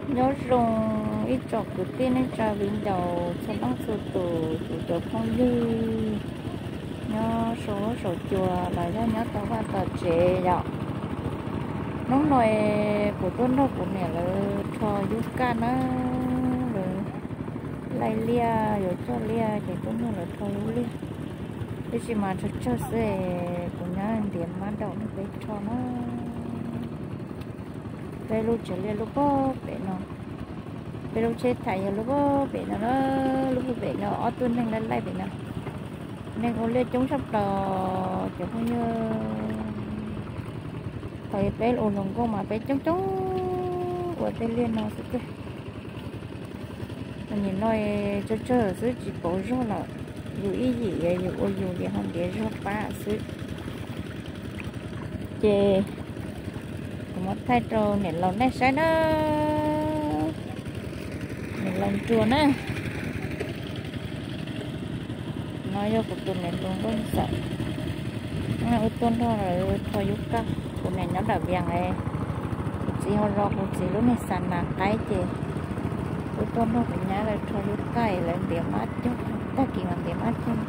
Nyob zoo ib tsoom kwv tij neej tsa viv ncaus txhua leej txhua tus, kuv cov phooj ywg nyob saum huab saum cua los yog nyob tom vaj tom tsev yom. Hnub no kuv tuaj nrog kuv niam lawv rho yub kaj na, lawv laij liaj yuav coj liaj ces tuaj nrog lawv rho yub liaj. Tab sis mas tsawg tsawg xwb, kuv nyob ntiav mab daum nrog peb rho na. Peb lub tsev liaj lub pog pem no, peb lub tsheb thais yog lub pog pem no na, lub pog pem no ob tug neeg laij laij pem no. Neeg ua liaj coob tshaj plaws cov phooj ywg. Thaum peb ua hluas nkauj mas peb coob coob ua tej liaj no xwb tiag. Nim no tsawg tsawg xwb tsis pauv zog lawm, yus ib yim yus ua yus li ho ntiav zog pab xwb. Ces kuv muab thaij rau niam laus nej saib na, niam laus Nruas na. No yog kuv tus niam hluas Nkauj Ntxawm, wb tuaj nrog lawv rho yub kaj. Kuv niam nyob nram Vias, kuv txiv ho zov kuv txiv lub niag xa nas qaib ces wb tuaj nrog kuv nyab lawv rho yub kaj, lawv ntiav mab cog, tag kis mas ntiav mab cog.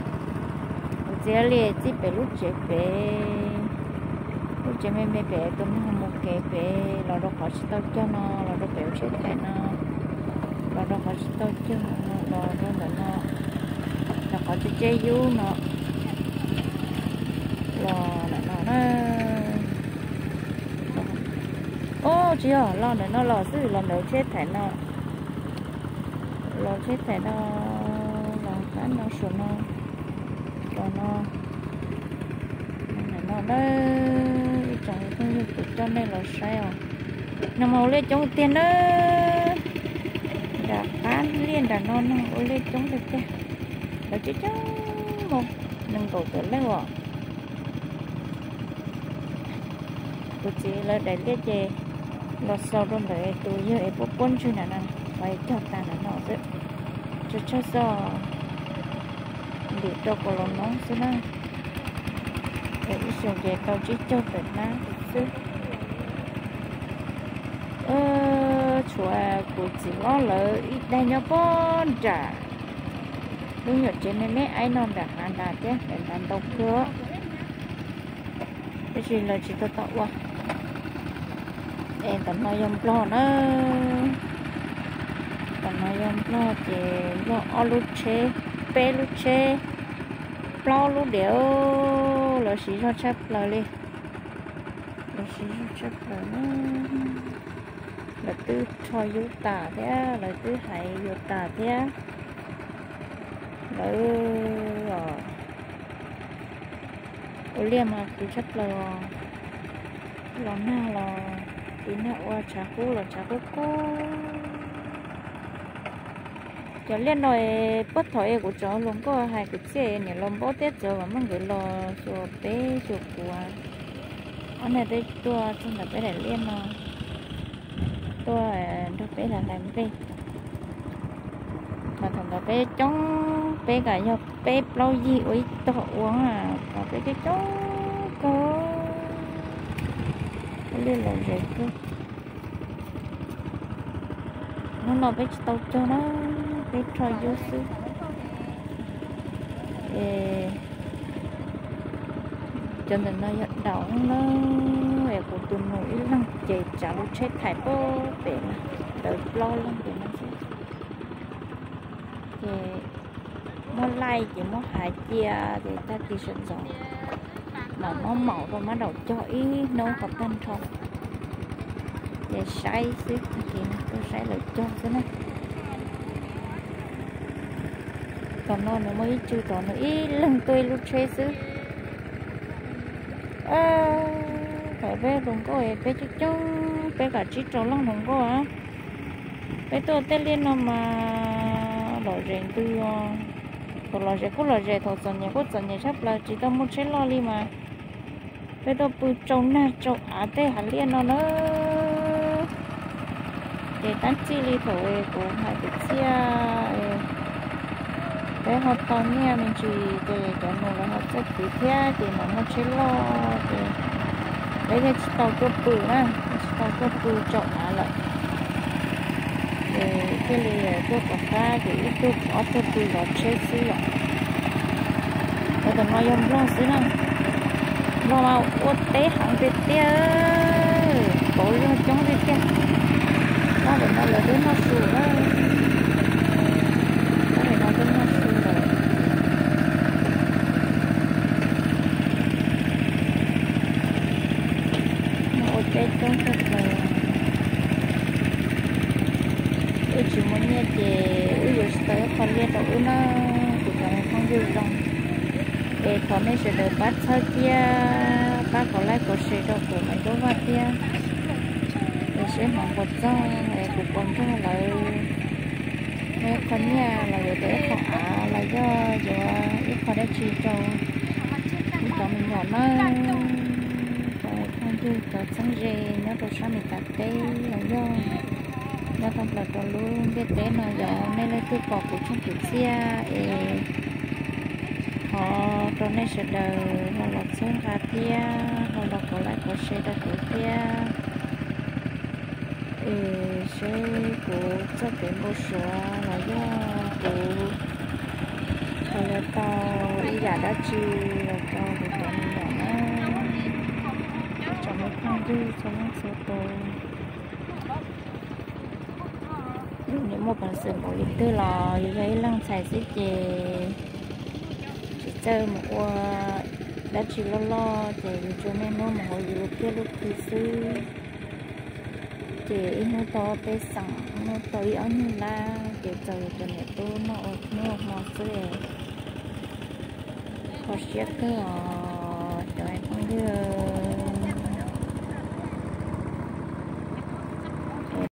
Kuv txiv li txij pem lub tsev pem, lub tsev me me pem tus neeg mus kev pem los rau qhov tsis tau cog no, los rau pem lub tsheb thais no, los rau qhov tsis tau cog no, los rau ntawm no, los qhov tsev tsev yub no, los ntawm no na. Ub, tsis yog, los ntawm no los xwb, los ntawm tsheb thais no, los tsheb thais no, los qab no, suav no, los no, ntawm no na. Ib tsoom phooj ywg, kuv coj nej los saib os, no mas ua liaj coob tiag na. Nram qab liaj nram no no ua liaj coob tiag tiag, lawv coob coob mus, nees nkaum tawm leej os. Kuv txiv lawv daim liaj ces los xaus rau ntawm tus yawg es puab puab ntswg ntawm no, qhov cog tas ntawm no xwb. Tsawg tsawg xwb, ntim rau kaus laus noob xwb na. Ib xyoos ces tau tsib caug tawm hnab xwb. Tshuav kuv txiv hlob lawv ib daig nyob puag nram lub nyuam tsev me me aib no nram hav nrad thiab, nram nrad ntau kawg. Tab sis lawv tsis tau tau ua. Es tom no yog nplog na. Tom no yog nplog ces nplog ob lub tsheb, peb lub tsheb, plaub lub diam, lawv siv zog tshaj plaws li. Lawv siv zog tshaj plaws na. Lawv twb rho yub tas thiab, lawv twb hais yuav tas thiab. Lawv ua liaj mas khwv tshaj plaws os. Los nag los, tiv nag ua tshav kub los tshav kub kub. Cov liaj no puag thaum es kuv tseem ua hluas nkauj hais kwv txhiaj niam laus Npaub thiab txawv mas muaj nkawd los xyuas peb xyuas kuv. Ob neeg twb tuaj txog ntawm peb daim liaj no, tuaj nrog peb hlais nplej. Mas thaum ntawd peb coob, peb kam yog peb plaub yig ua ib tog ua, mas peb coob coob kawg. Peb liaj lom zem kawg. Hnub no peb tsis tau cog na, peb rho yub xwb. Es cov ntawm no yog daus na, es kuv tus nus ib leeg ces tsav lub tsheb thais puag pem no, lawv plaub leeg pem no xwb. Ces muab laij ces muab hav cia ces tag kis sawv ntxov mam muab maum rau mab daum cog ib hnub kom tag nrho. Ces saib xwb, tag kis no tuaj saib lawv cog xwb na. Tom no nws muaj ib tswv tom nws ib leeg tuaj ib lub tsheb xwb. Thaum peb hluas nkauj peb coob coob, peb kav tsib rau leej hluas nkauj a. Peb tuaj tej liaj no mas lom zem ntws os. Thaum lom zem kuj lom zem, thaum txom nyem kuj txom nyem tshaj plaws, tsis tau muaj tsheb loj li mas peb tuaj pw tsau nag tsau av tej hav liaj no na. Ces tab txij li thaum kuv hais kwv txhiaj, peb ho tau nyiaj me ntsis ces cov nus lawv ho txawj kwv thiab ces mam muaj tsheb loj ces peb thiaj tsis tau tuaj pw na, tsis tau tuaj pw tsau av lawm. Thiaj li tuaj tom qab ces ib tug ob tug twg zov tsheb xwb yom. Ua tam no yog Nplog xwb na. Nplog mas ua teb heev tiag tiag, kauv zog coob tiag tiag. Pab pem no lawv twb noj su lawm. Pab pem no twb noj su lawm. Ua teb coob kawg nkaus. Wb tsis muaj nyiaj ces wb yuav tsis tau ib qho liaj rau wb na, kuv cov me phooj ywg zoo. Es thov nej sawv daws pab txhawb thiab pab kom like kom share rau kuv Maiv Ncuab Vaj thiab. Es seb hnov puas txog es kuv puas nrog lawv muaj ib qho nyiaj los yuav tau ib qho av los yog yuav ib qho dab tsi rau wb cov me nyuam nawb. Cov phooj ywg cov txheeb ze nyob rau sab Mes Kas teb los yog nyob thoob plaws rau lub ntiaj teb no, yog nej leej twg pom kuv tshooj kwv txhiaj es thov rau nej sawv daws ho los txhawb nqa thiab ho los kom like kom share rau kuv thiab. Es seb kuv txoj kev npau suav los yog kuv ho yuav tau ib yam dab tsi los rau kuv cov me nyuam na, kuv cov me phooj ywg txhua leej txhua tus. Yus nim muaj peev xwm npaum li twg los yus yog ib leeg ntxhais xwb ces tsis txawj mus ua dab tsi loj loj ces yus tsuas niaj hnub mus hauv yus lub kiab lub khw xwb. Ces ib hnub tau pej xeem, ib hnub tau ib ob nyuag lab ces txaus yus cov niam tub noj ua hnub ua hmo xwb. Kho siab kawg os cov phooj ywg.